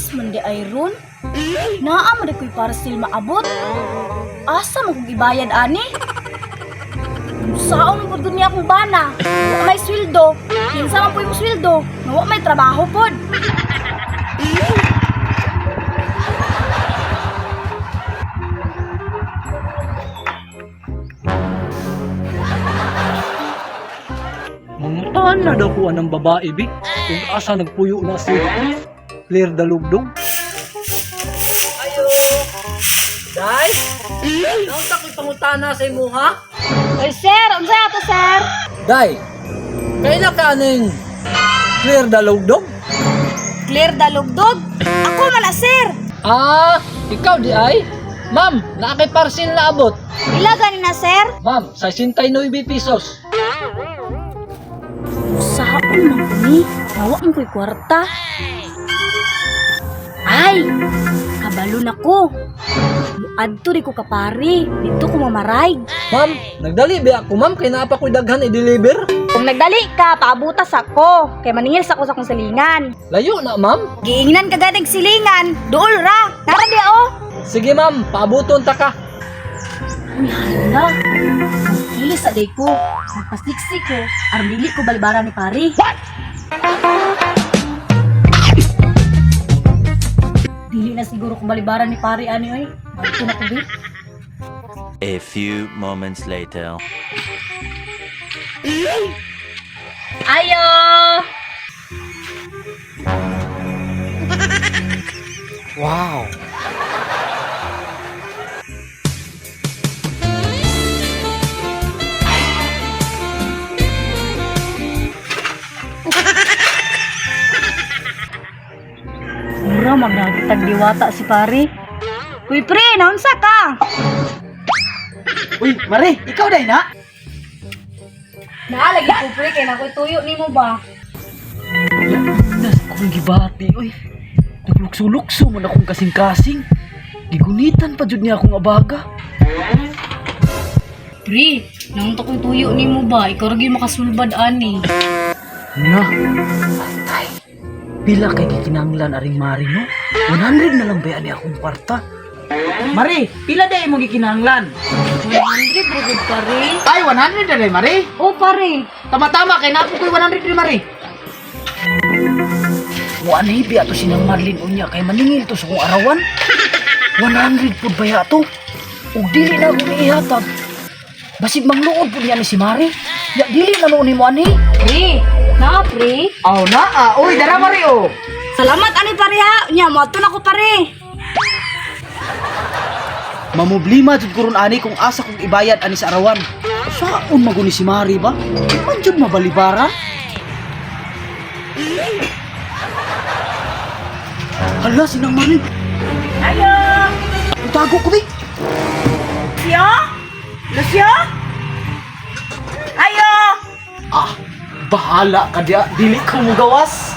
Bilis man di ay ron. Naa man di ko'y parcel maabot. Asa man kong ibayad ani? Saan mo pud niya akong bana? Wa may sweldo. Kinsa man po yung sweldo? Nga wa may trabaho pod. Mangutan na daw kuha ng babae, bi. Kung asa nagpuyo na si Claire Dalugdog. Ayo! Day! Naunta ko'y pangutana sa imuha? Oy sir, unsa ato sir? Day, kaila ka aning Claire Dalugdog? Clear dalugdog? Ako man na sir. Ah, ikaw di ay? Ma'am, naa kay parcel na abot. Ila gani na sir? Ma'am, 69 pesos. Saon man ko ni? Nawa man ko'y kwarta. Ay! Kabalo na ko. Muadto di ko kapari. Dito ko mamaray. Ma'am, nagdali ba ako ma'am kay naa pa ko'y daghan i-deliver? Kung nagdali ka, paabutas ako. Kay maningil sa ko sa akong silingan. Layo na ma'am. Giingnan ka ganing silingan. Duol ra. Nara di oh. Sige ma'am, paabuton ta ka. Uy, hala. Kilis sa day ko. Nagpasiksi ko. Aron dili ko balibaran ni pare. What? Dili na siguro ko balibaran ni pare ani oy. Ito na ko bi. A few moments later. Ayo! Wow! Mura magnagitag diwata si pare. Uy pre, naunsa ka? Uy, Mare, ikaw day na? Naalagi ko pre, kay nakoy tuyo nimo ba? Nas akong gibati, uy. Naglukso-lukso man akong kasing-kasing. Gigunitan pa jud niya akong abaga. Pre, naunta ko'y tuyo nimo ba? Ikaw ra gyud makasulbad ani. Na, atay. Pila kay gikinahanglan aring Mari, no? 100 na lang ba ni akong kwarta? Mari, pila day mo gikinahanglan? 100 bro gud pare. Ay, 100 na day, Mari. Oh pare, Tama-tama, kay napo ko'y 100 rin, Mari. Wa na hibi ato sinang Marlin unya kay maningil to sa kong arawan. 100 pud baya to. Ug dili na ako niihatag. Basig mangluod pud niya ni si Mari. Ya dili na noon nimo ani. Pre, na pre. Aw na, ah. Uy, dara Mari oh. Salamat ani pare ha. Nya moadto na ko pare. Mamoblima jud ko ron ani kung asa kong ibayad ani sa arawan. Saon maguni si Mari ba? Di man jud mabalibaran. Hala, sinang Marlin. Ayo! Itago ko, bi. Lucio? Lucio? Ayo! Ah, bahala ka diya. Dili ko mugawas.